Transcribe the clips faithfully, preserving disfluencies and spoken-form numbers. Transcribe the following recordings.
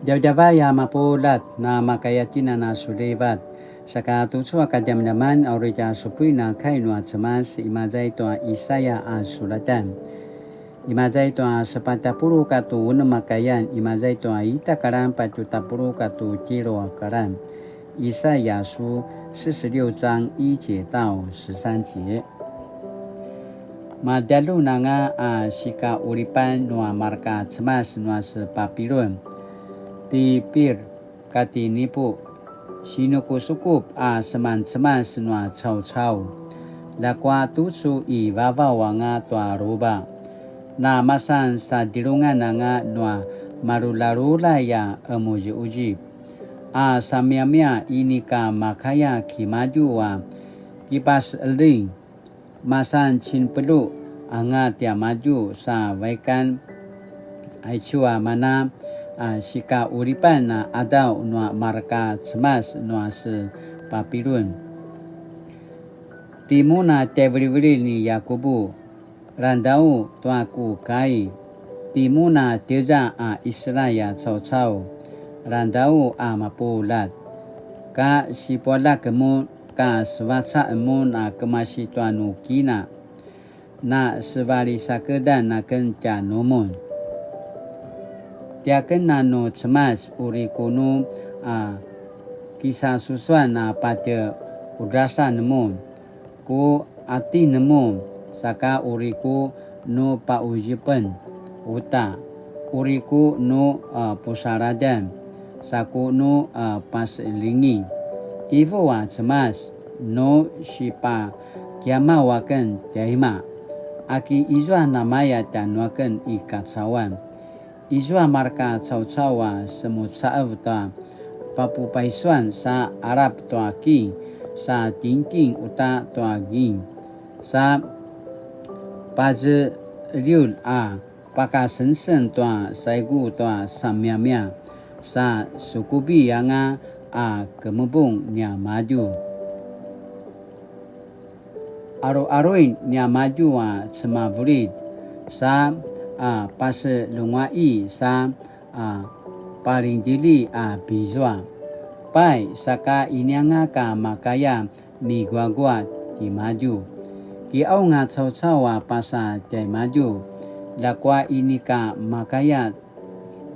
Djavadjavay a mapuljat, na makaya tjen a na sulivat. Saka tucu a kadjamadjaman a uri tja supuin a kai nua Cemas, imaza i tua Isaya a sulatan. Imaza i tua sepatj a puluq katua unem a kayan, imaza i tua ita a karan patje tapuluq katua tjelu a karan. 以賽亞書四十六章一節到十三節。Madjaljun anga a sikaqulipan nua marka cemas nua se Papilun, ti Pir kati Nipu, sinukusukup a semancemas nua caucau. Ljakua tucu i vavaw anga tua ruba, na masan sadjelungan anga nua maluljaluljay a qemuziquzip. A samiamia inika makaya kimadju a kipaseqeljing, masan cinpelu anga tiamadju sa vaikan. Aicu a mana a sikaqulipan a qadaw nua marka cemas nua se Papilun. Timun a tjaivilivililj ni Yakubu, langedau tua ku kai. Timun a tjeza a Israil a caucau, langedau a mapuljat. Ka sipualjak mun, ka sevaca mun a kemasi tua nu kina, na sevalisakedan aken tjanumun. Tiaken a nu cemas uri ku nu a kisasusuan a patje qudrasan mun, ku atin mun, saka uri ku nu pauzipen uta, uri ku nu a pusaladjan, saku nu a paseqeljingi. Ivu a cemas, nu sipakiamaw aken tjaima, aki izua namaya tjanuaken i kacauan. Izua marka caucau a semucaev tua papupaisuan sa alap tua king, sa tingting uta tua ging, sa pazeliul a pakasengseng tua saigu tua samiamia, sa sukubi anga a kemebung niamadju. Aruaruin niamadju a cemavulid, sa a paselunguai, sa a palingdili a pizua. Pai, saka inianga ka makaya miguagua timadju. Kiaung a caucau a pasa tjaimadju, ljakua inika makaya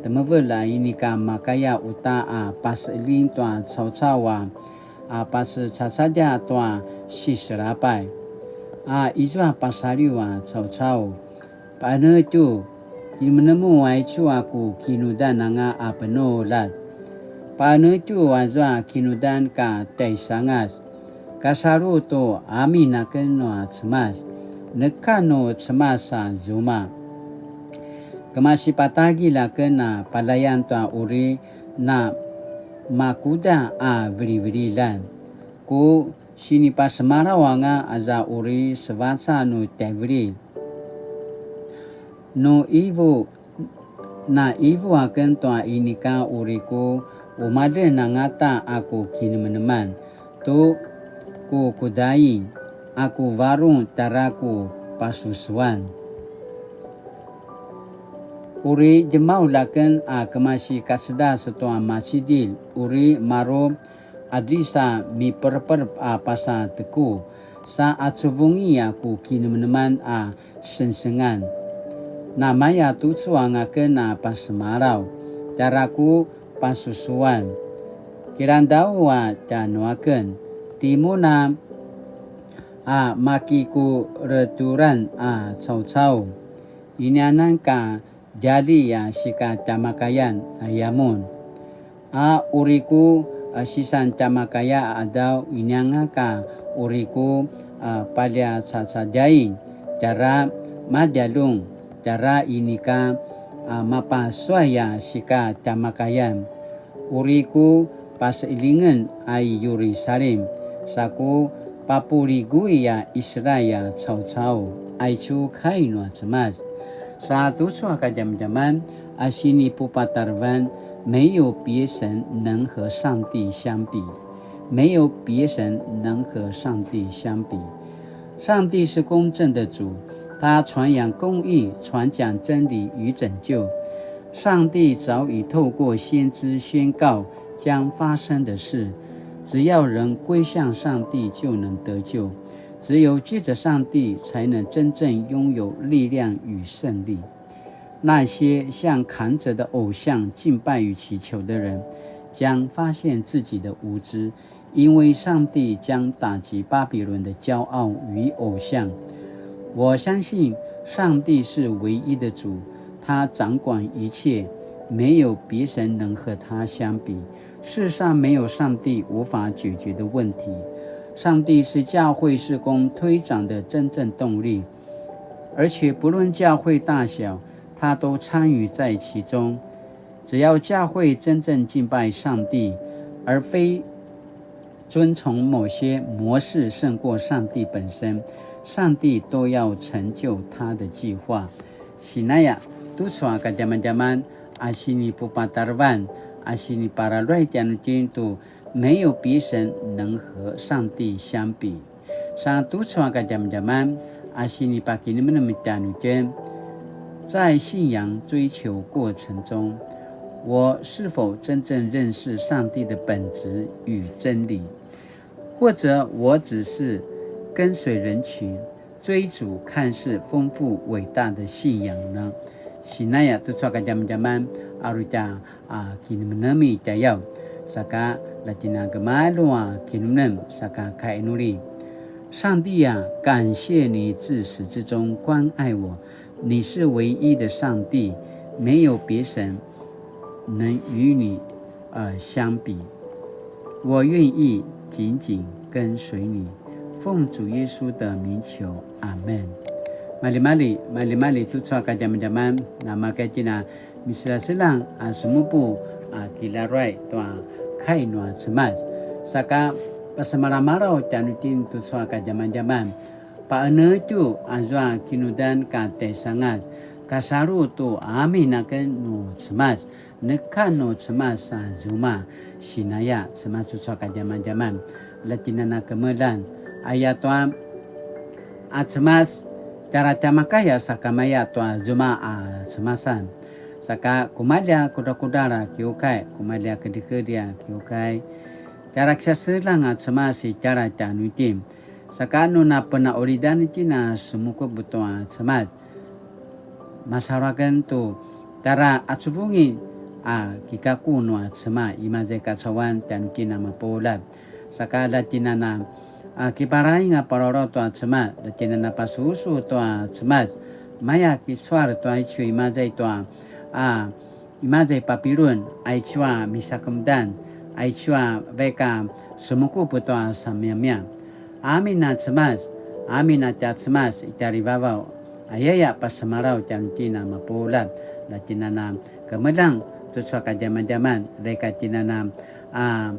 temevelj a inika makaya uta a paseqeljing tua caucau a, a pasecacadja tua siselapay. A izua pasaliw a caucau, paqenetju, kinemenemu aicu a ku kinudan anga a penuljat. Paqenetju azua kinudan ka tjaisangas, kasalu tu amin aken nua cemas, neka nu cemas a zuma. Kemasi patagilj aken a palayan tua uri na makuda a vilivililjan. Ku sinipasemalaw anga aza uri sevaca nu tjaivililj. Nu ivu, na ivu aken tua inika uri ku umaden angata a ku kinemeneman, tu ku kudain, a ku varung tjara ku pasusuan. Uri djemaulj aken a kemasi kacedas tua macidilj, uri maru adrisa miperper a pasa teku, sa acuvungi a ku kinemeneman a sengsengan. Namaya tucu anga ken a pasemalaw, tjara ku pasusuan. Kilangdau a tjanuaken, timun a, a makikureturan a caucau. Inianan ka djali a sika tjamakayan aya mun. A uri ku, a, sisan tjamakaya a qadaw, inianga ka uri ku, a, paljacacadjain, tjara madjaljun, tjara inika, a, mapasuay a sika tjamakayan. Uri ku paseqeljingen a i Yerusalim, sa ku papuligui a Israil a caucau, aicu kai nua cemas. Sa tucu a kadjamadjaman a sinipupatarevan, 没有别神能和上帝相比，没有别神能和上帝相比。上帝是公正的主，他传扬公义，传讲真理与拯救。上帝早已透过先知宣告将发生的事，只要人归向上帝就能得救，只有借着上帝才能真正拥有力量与胜利。那些向扛着的偶像敬拜与祈求的人，将发现自己的无知，因为上帝将打击巴比伦的骄傲与偶像。我相信上帝是唯一的主，他掌管一切，没有别神能和他相比。世上没有上帝无法解决的问题。上帝是教会事工推展的真正动力，而且不论教会大小，他都参与在其中。只要教会真正敬拜上帝，而非遵从某些模式胜过上帝本身，上帝都要成就他的计划。Sinaya, tucu a kadjamadjaman, a sinipupatarevan, a siniparaluay tjanuitjen tu, 没有别神能和上帝相比。Sa tucu a kadjamadjaman, a sinipakinemnem tjanuitjen, 在信仰追求过程中，我是否真正认识上帝的本质与真理？或者我只是跟随人群，追逐看似丰富伟大的信仰呢？Sinaya tucu a kadjamadjaman, a uri tja a kinemnemi tjayaw, saka ljatjina gemalju a kinemnem, saka kainuli. 上帝啊，感谢你自始至终关爱我，你是唯一的上帝，没有别神能与你，呃，相比。我愿意紧紧跟随你，奉主耶稣的名求，阿们。Malimali, malimali tucu a kadjamadjaman, namakaitina miselaselang a semupu a kilaruay tua kai nua Cemas. Saka pasemalamalaw tjanuitjen tucu a kadjamadjaman. Paenetju azua kinudan ka tjaisangas, kasalu tu amin aken nu Cemas, neka nu Cemas sa zuma, sinaya Cemas tucu a kadjamadjaman. Ljatjinana kemeljang, ayatua a Cemas, tjara tjamakaya sakamaya tua zuma a Cemasan. Saka kumalja kudrakudral a kiukai, kumalja kedrikedri a kiukai. Tjara kisaseljang a Cemas i tjara tjanuitjen. Saka nu napenaulidan itjen a semukup tua Cemas. Masalu aken tu tjara acuvungin a kikaku nua Cemas, imaza i kacauan tjanuitjen a mapuljat. Saka ljatjinana a kiparaing a paroro tua Cemas, ljatjinana pasusu tua Cemas, maya kicual tua icu imaza i tua a imaza i Papilun, aicu a misakemedan, aicu a vaik a semukup tua samiamia. Amin a Cemas, amin a tja Cemas i tjarivavaw, ayaya pasemalaw tjanuitjen a mapuljat, ljatjinana kemeljang tucu a kadjamadjaman, ljatjinana a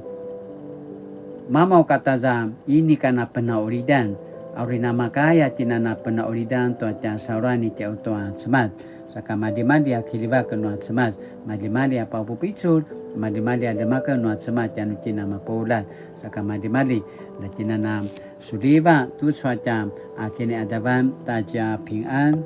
mamaw kataza inika napenaulidan, a uri namakaya tjinana penaulidan tua tja sauran i tjau tua Cemas. Saka malimali a kiljivak nua Cemas, malimali a papupicul, malimali a lemaken nua Cemas tjanuitjen a mapuljat. Saka malimali, ljatjinana suliva tucu a tja a kiniadavan ta tja pingan.